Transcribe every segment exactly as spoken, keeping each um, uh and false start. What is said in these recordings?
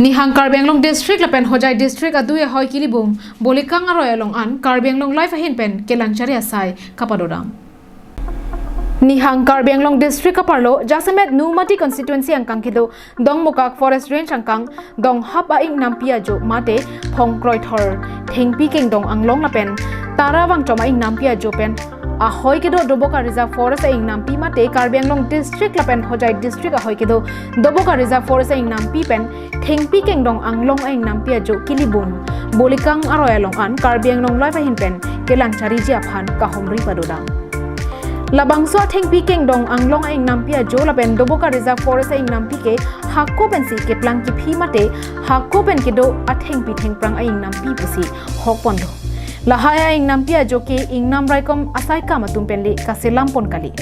Nihang Karbi Anglong District lapen Hojai District adui ahoi Kilibung Bolikang aroi along an Karbi Anglong Live ahin pen kelang chari asai kapadodam. Nihang Karbi Anglong District kaparlo jasemet Nomati constituency angkang kedo Dongmukak Forest Range angkang Donghap a-ingnampi ajo mate Phongkroithor Thengpi Kengdong anglong lapen Tara Vangchom a-ingnampi ajo pen ahoi kedo Doboka Reserve Forest a-ingnampi mate Karbi Anglong District lapen Hojai District ahoi kedo Doboka Reserve Forest a-ingnampi pen Thengpi Kengdong anglong a-ingnampi ajo Kilibung Bolikang aroi along an Karbi Anglong Live ahin pen kelang chariji aphan kahumri padodam. Labangso Thengpi Kengdong anglong a-ingnampi ajo lapen Doboka Reserve Forest a-ingnampi ke hako pensi keplang kephi mate hako pen kedo athengpi thengphrang a-ingnampi pusi hokponlo. Lahai a-ingnampi ajo ke ingnam raikom asaikam atum pen le kaselam pon kali.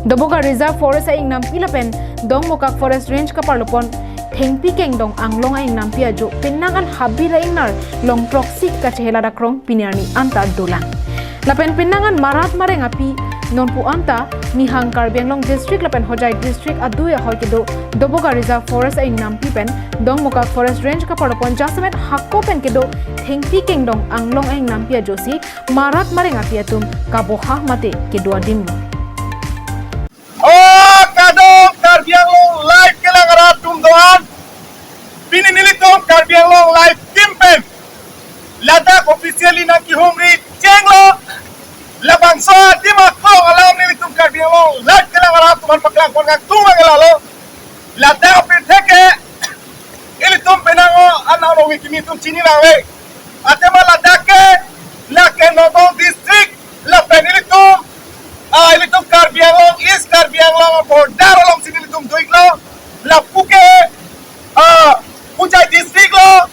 Doboka Reserve Forest a-ingnampi lapen Dongmukak Forest Range kaparlo pon Thengpi Kengdong anglong a-ingnampi ajo penang an habir a-ingnar long throksi kachehela dakrong pini arni anta dolang. Lapen penang an marat mareng api nonpu anta Nihang Karbi Anglong District lapen Hojai District adui ahoi kedo Doboka Reserve Forest a-ingnampi pen Dongmukak Forest Range kaparlo pon jasemet hako pen kedo Thengpi Kengdong anglong a-ingnampi ajosi marat mareng api atum kaboha mate kedo adim lo. O kadokave Karbi Anglong Live kelang arat atum do-an. Pini nelitum Karbi Anglong Live team pen ladak officially nangkehumri chenglo. Labangso adim aklong alam nelitum Karbi Anglong Live kelang arat atum aphan paklang pon kangtung abang lalo. Ladak apirthe ke ilitum penang o anang ove kimi atum chini nangve. Athema ladak ke lake Nagaon District lapen ilitum, ah, ilitum Karbi Anglong, East Karbi Anglong border alongsi ilitum do-iklo. Lapu ke, ah, Hojai District lo.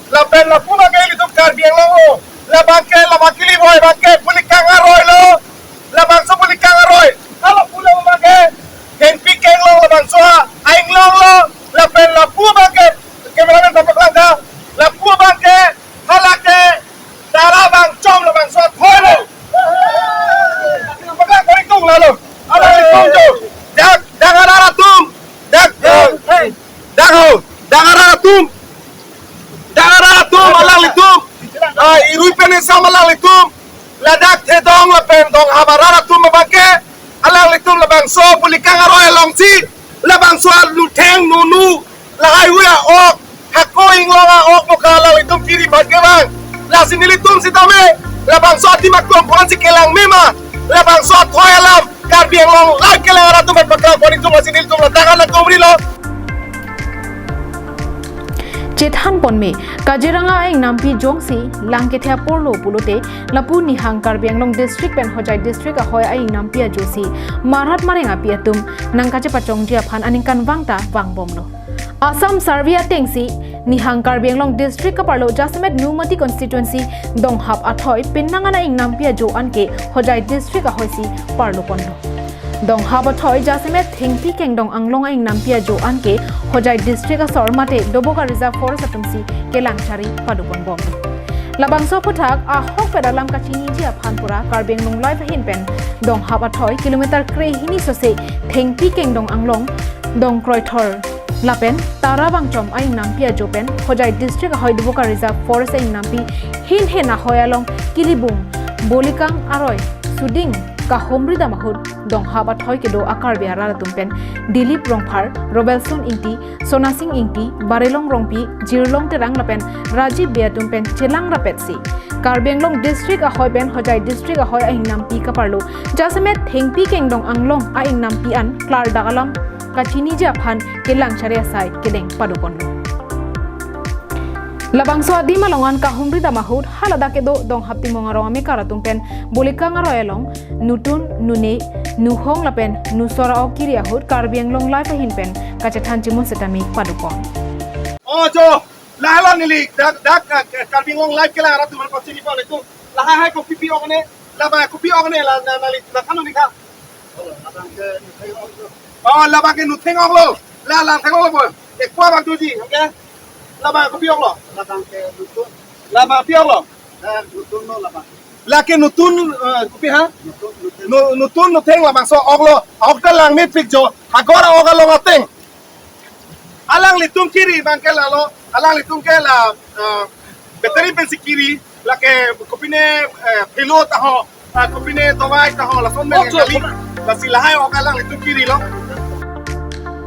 Lapen lapu abang ke ilitum Karbi Anglong lo. Labang ke, labang Kilibung abang ke Bolikang aroi lo. Labangso Bolikang aroi. Halapu labang ke Thengpi Kengdong labangso a-inglong lo. Lapen lapu abang ke, cameraman papaklangta. Lapu abang ke hala ke Tara Vangchom labangso athoi lo. Paklang kori tung lalo. Alanglitum jo. Dak, dak arat atum. Dak, dak ho. Dak arat atum. Dak arat atum alanglitum. Ah, irui pen esam alanglitum. Ladak Thedong lapen Donghap arat atum abang ke alanglitum labangso Bolikang aroi alongsi labangso anutheng nunu lahai hui a-ok, hako inglong a-ok moka alanglitum kiri bhat kevang. Lasi nelitum sitame labangso adim aklong koansi kelang mema, labangso athoi alam Karbi Anglong Live kelang arat atum aphan paklang pon itum, lasi nelitum ladak an nangkehumri lo. Chethan ponme, Kaziranga a-ingnampi jongsi lang kethe apor lo pulote, lapu Nihang Karbi Anglong District pen Hojai District ahoi a-ingnampi ajosi marat mareng api atum nangkachepachongji aphan aningkanvang ta vangbomlo. Assam Survey atengsi Nihang Karbi Anglong District kaparlo jasemet Nomati constituency Donghap athoi penang an a-ingnampi ajo anke Hojai District ahoisi parlo ponlo. Donghap athoi jasemet Thengpi Kengdong anglong a-ingnampi ajo anke Hojai District asor mate Doboka Reserve Forest atumsi kelang chari padoponbom. Labangso aphuthak ahokpet alam kachiniji aphan pura Karbi Anglong Live ahin pen Donghap athoi kilometer krehini sose Thengpi Kengdong anglong Dongkroithor lapen Tara Vangchom a-ingnampi ajo pen Hojai District ahoi Doboka Reserve Forest a-ingnampi hin hin ahoi along Kilibung Bolikang aroi suding kahumri dam ahut Donghap athoi kedo a-Karbi arat atum pen Dilip Rongphar, Robelson Ingti, Sonasing Ingti, Barelong Rongpi, Jirlong Terang lapen Rajiv Bey atum pen chelang rapetsi Karbi Anglong District ahoi pen Hojai District ahoi a-ingnampi kaparlo jasemet Thengpi Kengdong anglong a-ingnampi an klardak alam kachiniji aphan kelang chari asai kedeng padoponlo. Labangso adim along an kahumri dam ahut haladak kedo Donghap Timung arong amekar atum pen Bolikang aroi along nutun, nune, nuhong lapen nusor a-ok kiri ahut Karbi Anglong Live ahin pen kachethan chimun setame padopon. O jo, lahai lo neli dak dak, eh, Karbi Anglong Live kelang arat atum aphan pachini pon itum. Lahai hai kopi pi ok ne, labang kopi ok ne la na neli na kanu ni kha. Oh, labang ke nutheng ok lo. La la theng ok lo bo. Ekwa bang tuji, oke? Labang kopi ok lo. Labang ke nutun. Labang pi ok lo. Eh, nutun lo labang. Lake nutun, eh, kopi ha? Nutun, nutun. Nu-, nutun nutheng labangso ok lo. Ok ta langmepik jo. Hagor ok along ateng. Alanglitum kiri abang ke lalo, alanglitum ke la, eh, battery pensi kiri, lake kopine, eh, pillow ta ho, ah, kopine dawai ta ho, lason me Oh, kali, lasi lahai-ok alanglitum kirilo.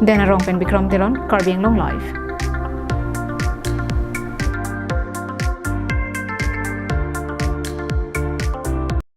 Dena Rong pen Bikram Teron, Karbi Anglong Live.